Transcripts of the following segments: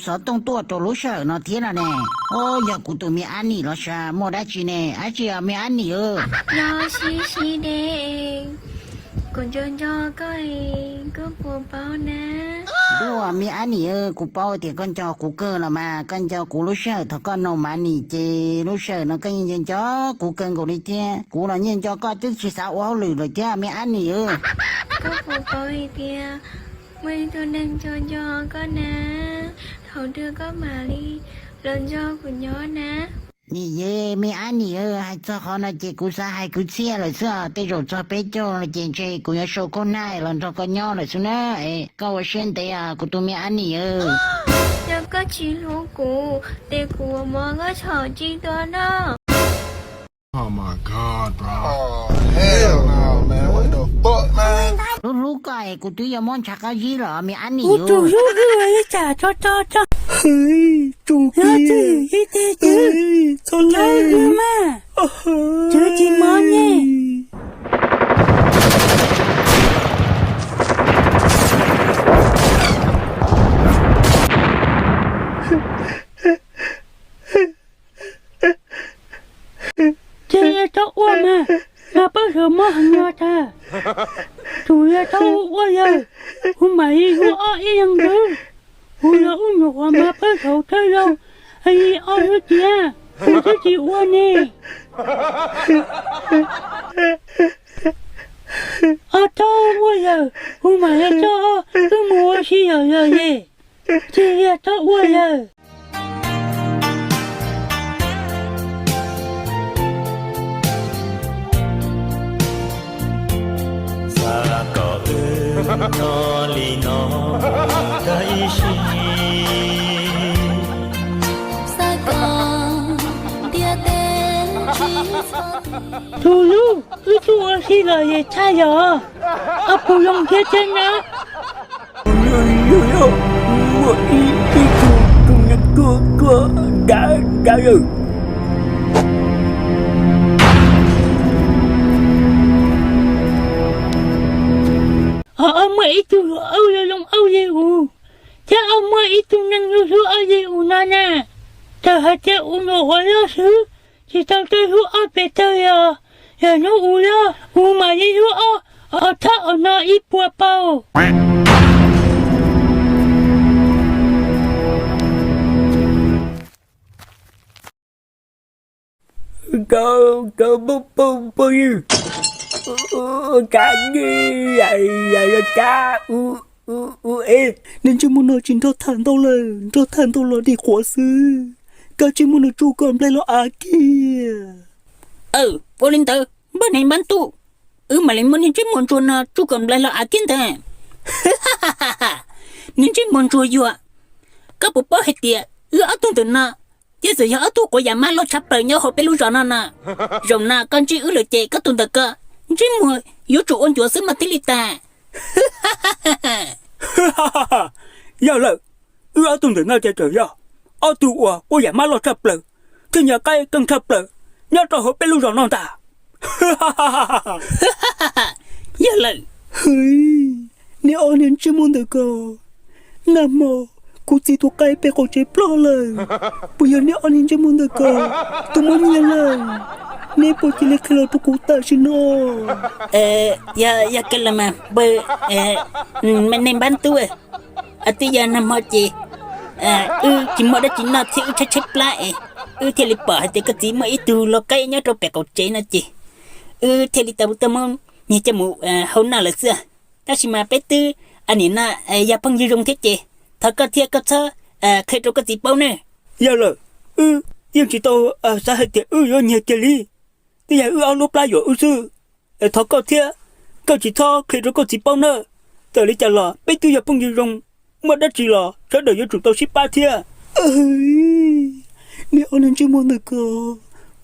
xov tooj tuaj rau lub sij hawm no thiab no ne. Os, yog kuv tus me ab nim los sav muaj dab tsi ne, dab tsi os me ab nim? Los sib sib de, kuv nco nco koj, koj puas paub na? Dua me ab nim, kuv paub tias koj nco kuv kawg los mas, koj nco kuv lub sij hawm thaum koj noj mav nim ces lub sij hawm no koj yeej nco nco kuv kawg nkaus li thiab. Kuv los yeej nco koj twb tsis xav ua hauj lwm lawm thiab me ab nim. Koj puas paub hais tias muaj ib tug neeg nco nco koj na, thaum twg koj mam li los nco kuv nyob na? Nim yej me ab nim, hais txog qhov no ces kuv xav hais kwv txhiaj lawm xwb os. Tej zaum txog peb caug no ces ntshe kuv yuav sau khaub naj los nrog koj nyob lawm xwb na. Es koj ua siab ntev os kuv tus me ab nim. Yog koj tsis hlub kuv ces kuv ua mov koj txhom tsis tuaj noj. Hlub hlub koj es kuv twb yuav muab ntshav qab zib los me ab nim. Tus hlub hwj ib tsam tso tso tso. Hwj, tus kiag ib teg twg txhob lawv mas. Cov tsis mob ne. Ces yog txhob ua mas, mas pab sawv mob heev no tag. Tsuas yog txhob ua yawg, kuv mam li hlub ob ib leeg ntawd. Kuv yog ub nyuam qhuav mas pab sawv thawj zaug, hais li ob lub tias kuv twb tsis ua ne. Ob txhob ua yawg, kuv mam li coj wb mus ua si yawm yawg ye. Tsis yog txhob ua yawg. Xav kom wb nyob li no tag ib sim. Xav kom ntiaj teb tsis txhob. Tus hlub, wb tuaj ua si los yawg tshaj yog ob pug zoo thiab thiab na. Muaj ib tug tub neeg tuaj tuaj dav dav lawm. Ho muaj ib tug hluas auj zoo auj li us, thiab ho muaj ib tug neeg hlub hlub auj li us no na. Txawm hais tias us nyuam qhuav loj xwb, tsis tau tau hlub ob peb tawg li os. Yog hnub us loj, us mam li hlub ob, ob thab ob no ib puas paug. Cov, cov phooj ywg, kav tsij los cas, u, u, u, e, niag ntsej muag no tsis nrog tham ntau lawm, nrog tham ntau los dim quav xwb. Kav tsij muab nws tsuj kom nplaig los av kiag. Aw, ua li ntawd npawg neeg npab tub, wb mam li muab niag ntsej muag ntsuag no tsuj kom nplaig los av kiag ntag. Niag ntsej muag ntsuag yuag, koj puas paub hais tias wb ob tug ntawm no thiaj txawm yog ob tug quav yam mab loj tshaj plaws nyob hauv peb lub zos no no. Zaum no koj ntsib wb lawm ces koj tus ntawm ko ntsej muag yuav tsum ua ncuav xwb mas thiaj li tas. Yog lawm, wb ob tug ntawm no ces txawm yog ob tug uas quav yam mab loj tshaj plaws thiab nyiam qaib keej tshaj plaws nyob rau hauv peb lub zos no ntag. Yog lawm. Hwv, neb ob niag ntsej muag ntawm ko, nag hmo kuv txiv tus qaib pem qaum tsev ploj lawm. Puas yog neb ob niag ntsej muag ntawm ko tus muab nyiag lawm? Neb puas cia li qhia los rau kuv tam sim no? Yog, yog kawg los mas npawg neeg npab tub, twb yog nag hmo ces wb tsis muaj dab tsi noj thiab wb tshaib tshaib plab es wb thiaj li pom hais tias koj txiv muaj ib tug lau qaib nyob rau pem qaum tsev no ces wb thiaj li tau tuaj muab nyiag coj mus hau noj lawm xwb. Tab sis mas peb twb nim no yog phooj ywg zoo thiab ces thov koj thiab koj txhob qhia rau koj txiv paub ne. Yog lawm, wb yeej tsis tau xav hais tias wb yuav nyiag kiag li, twb yog wb ob lub plab yuam wb xwb. Thov koj thiab koj tsis txhob qhia rau koj txiv paub nawb. Txawm li cas los peb twb yog phooj ywg zoo, muaj dab tsi los sawv daws yuav tsum tau sib pab thiab. Neb ob niag ntsej muag ntawm ko,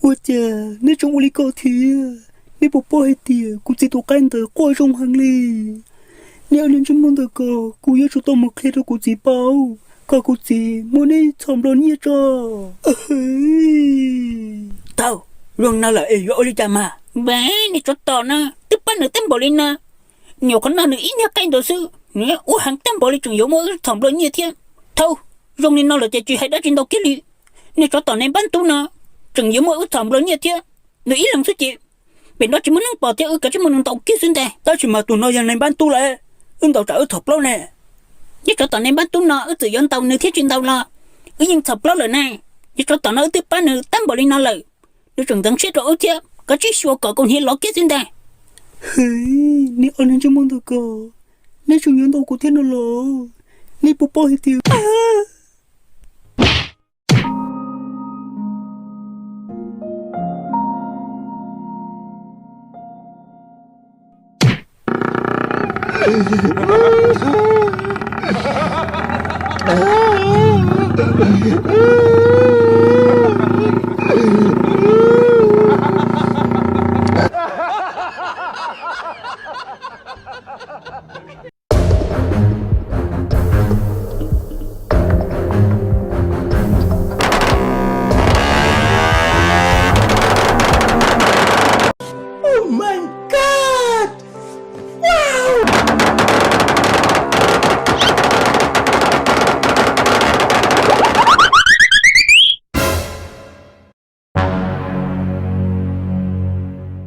ua cas neb tseem ua li ko thiab? Neb puas paub hais tias kuv txiv tus qaib ntawd quaj zoo heev li? Neb ob niag ntsej muag ntawm ko, kuv yuav tsum tau mus qhia rau kuv txiv paub kom kuv txiv muab neb txhom nplua nyiaj tso. Tau, zoo no lawm es yuav ua li cas mas? Npawg, niag tsov tom no twb pab nws tag npaum li no, nyuam qhuav noj nws ib niag qaib ntawd xwb nws ua heev tag npaum li tseem yuav muab wb txhom nplua nyiaj thiab. Thaum Zoo li no lawm ces tsis hais dab tsi ntau kiag li. Niag tsov tom nais npab tub no tseem yuav muab wb txhom nplawm nyiaj thiab. Nws ib leeg xwb ces pem no tsis muaj neeg pom thiab, wb kav tsij muab nws ntaus kiag xwb ntag. Tab sis mas tus no yog nais npab tub lawm, wb ntaus tsam wb txhom plaub ne. Niag tsov tom nais npab tub no wb txawm yuav ntaus nws thiab tsis ntaus los wb yeej txhom plaub lawm ne. Niag tsov tom no wb twb pab nws tab npaum li no lawm, nws tseem ntxeev siab rau wb thiab, kav tsij xyuas kom kaus hniav lov kiag xwb ntag. Nej ob niag ntsej muag ntawm ko, nej tseem yuav ntaus kuv thiab no los? Nej puas paub hais tias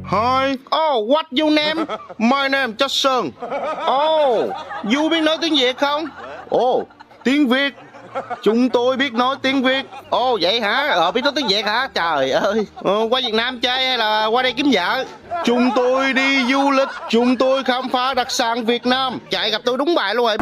Hi, oh, what your name? My name Jackson. Oh, you biết nói tiếng Việt không? Oh, tiếng Việt. Chúng tôi biết nói tiếng Việt. Ồ, vậy hả? Ờ, biết nói tiếng Việt hả? Trời ơi. Ờ, qua Việt Nam chơi hay là qua đây kiếm vợ? Chúng tôi đi du lịch, chúng tôi khám phá đặc sản Việt Nam. Chạy gặp tôi đúng bài luôn rồi.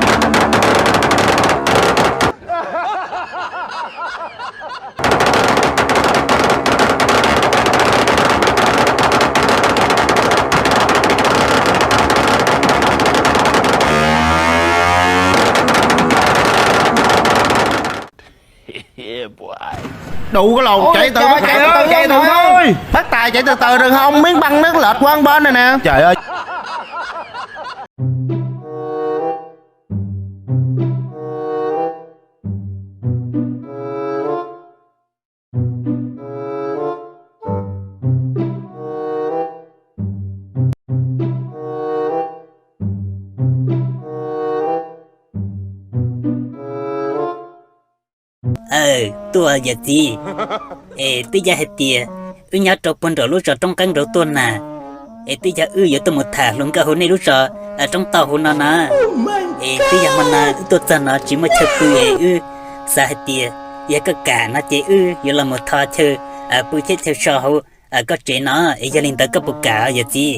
Đủ cái lầu, chạy từ từ, chạy từ từ thôi. Phát tài chạy từ từ đừng không miếng băng nước lệch quán bến này nè. Trời ơi. Aw, tuaj yawm txiv. Es twb yog hais tias wb nyob rau puag nraum lub zos Roob Qeeb Nraud Tuaj na, es twb yog wb yuav tuaj mus tham hluas nkauj hauv nej lub zos Roob Tauj hauv no na. Es twb yog hmo no wb tuaj txog no tsis muaj chaw pw es wb xav hais tias yog koj kam no ces wb yuav los mus thov chaw pw thiab chaw so hauv koj tsev no, es yog li ntawd koj puas kam yawm txiv?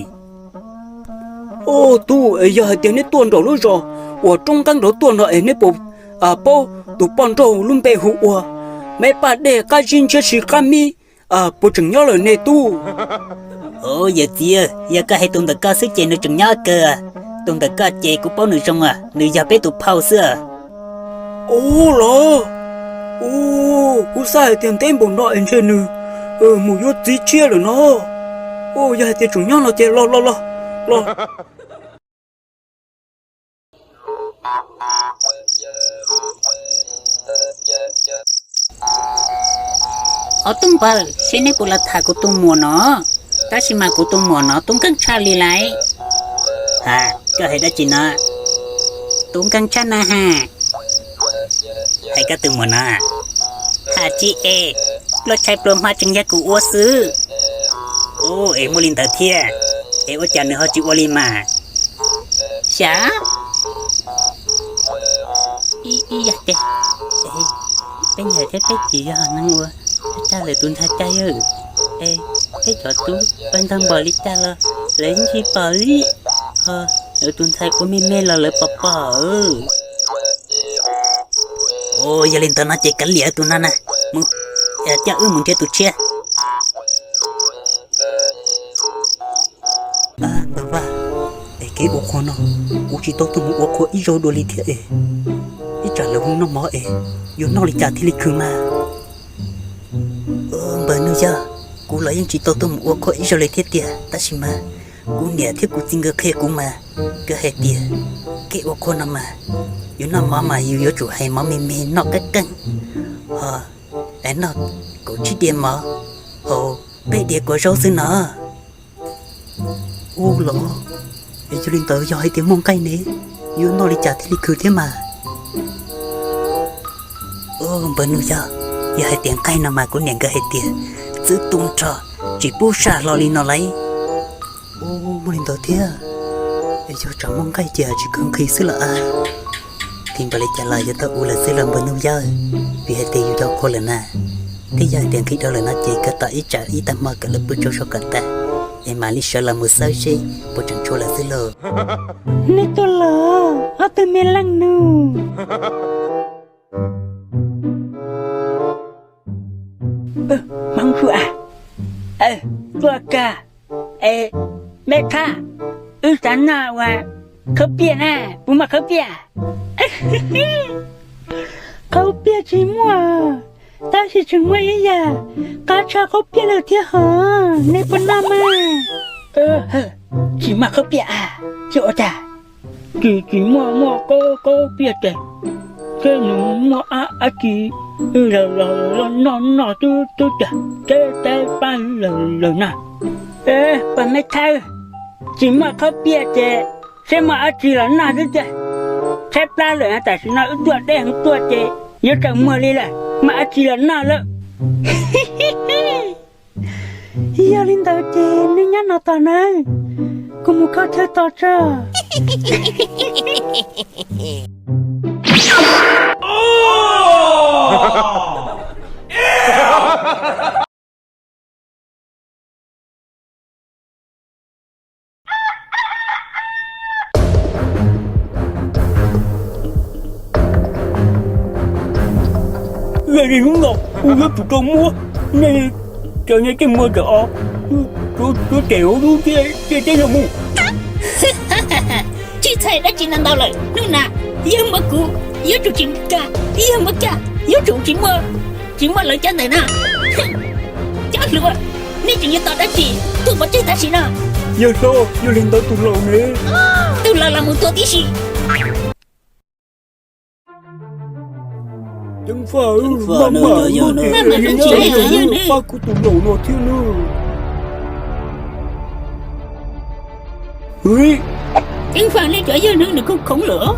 Tub, es yog hais tias neb tuaj nraum lub zos uas Roob Qeeb Nraud Tuaj no es neb puas paub tus poj nrauj lub npe hu ua Meb Paj Dej Qab Zib Ntshiab Si Qab Mib puas tseem nyob lawm ne tub? Yawm txiv, yog koj hais tus ntawm koj xwb ces nws tseem nyob kawg. Tus ntawm koj ces kuv paub nws zoo, nws yog peb tus phauj xwb. Ua los, kuv xav hais tias ntev npaum no es ntshe nws mus yuav txiv tshiab lawm no. Yog hais tias tseem nyob no ces los los los los. Ob tub npawg, seb neb puas los tham kuv tus muam no? Tab sis mas kuv tus muam no tub nkeeg tshaj li lauj. Ha, koj hais dab tsi no? Tub nkeeg tshaj na ha. Hais koj tus muam no. Ha tsis es, pluaj tshais pluas hmo tseem yog kuv ua xwb. Ua es muaj li ntawd thiab, es ua cas nws ho tsis ua li mas? Xyov. Ib yam tias peb niam thiab peb txiv yog neeg uas tsa lawv tus ntxhais cai, es peb cov tub ua ntau npaum li cas los lawv yeej tsis pom li, ho lawv tus ntxhais ua me me los lawv pom pom. Yog li ntawd no ces kav liam tus no na, mus, coj wb mus nrhiav tus tshiab. Npawg Vaj, es kev ua qhua no kuv tsis tau tuaj mus ua qhua ib zaug dua li thiab es, ib tsam lawv hu noj mov es yuav noj li cas thiaj li khwv mas? Npawg Nuj Yog, kuv los yeej tsis tau tuaj mus ua qhua ib zaug li thiab tiag, tab sis mas kuv niam thiab kuv txiv nkawd qhia kuv mas, nkawd hais tias kev ua qhua no mas yus noj mov mas yus yuav tsum hais mov me me noj qeeb qeej, ho noj kaum tsib diav mov, haus peb diav kua zaub xwb no. Ua los, es yog li ntawd yog hais tias muaj nqaij ne, yuav noj li cas thiaj li khwv thiab mas? Npawg Nuj Yob, yog hais tias nqaij no mas kuv niam nkawd hais tias txwv tu nrho, tsis pub saj hlo li no lauj. Ua, muaj li ntawd thiab. Es yog tsam muaj nqaij ces tsis kawg nqhis xwb los as. Tis npaum li cas los yuav tau ua lawm xwb los npawg Nuj Yob, vim hais tias yus yau qhua lawm na. Thiab yog hais tias nqhis dhau lawm no ces kawg tos ib tsam ib tag hmo kom lawv pw tsaug zog kom tag, es mam li sawv los mus xawb seb puas tseem tshuav lawm xwb lauj. Nej tuaj los ob tug me leej nus. Hmoob Suav, tuaj kag, es me thab, wb xav noj ua khaub piaj na, puas muaj khaub piaj? Khaub piaj tsis muaj, tab sis tseem muaj ib yam qab tshaj khaub piaj lawm thiab hos, nej puas noj mas? Tsis muaj khaub piaj a, tsis ua cas. Tsis, tsis muaj, muaj khaub, khaub piaj ces, ces nws muaj ab, ab tsi los, los, los noj, noj twb, twb cas, ces, ces pab lawm, lawm na. Pab me thawj, tsis muaj khaub piaj ces seb muaj ab tsi los noj xwb tiag. Tshaib plab lawm, tam sim no wb tuaj deb heev tuaj ces yuav tsaus muag li lawm, muaj ab tsi los noj lawm. Yog li ntawd ces nej nyob no tos nawb, kuv mus khaub chaw tos tso. Yog li hnub no kuv yuav tsum tau muab nej cov niag tej muag cov os, tsov, tsov tes hauv lub ntiaj teb no mus. Tsis txhais dab tsi ntau ntau lawm, hnub no yawg muab kuv yuav tsum tsis kaj, yawg muab kaj yuav tsum tsis muaj, tsis muaj lawv cov ntawm no. Cov hluas, nej tseem yuav tos dab tsi? Tuaj pov tseg tam sim no. Yawg hlob, yog li ntawd tus laus ne? Tus laus los mus tua tib si. Ceev faj, maj mam, maj mam, pab kuv tus laus no thiab nawb. Ceev faj, nej cov yawg no nws khoom khoom lawm.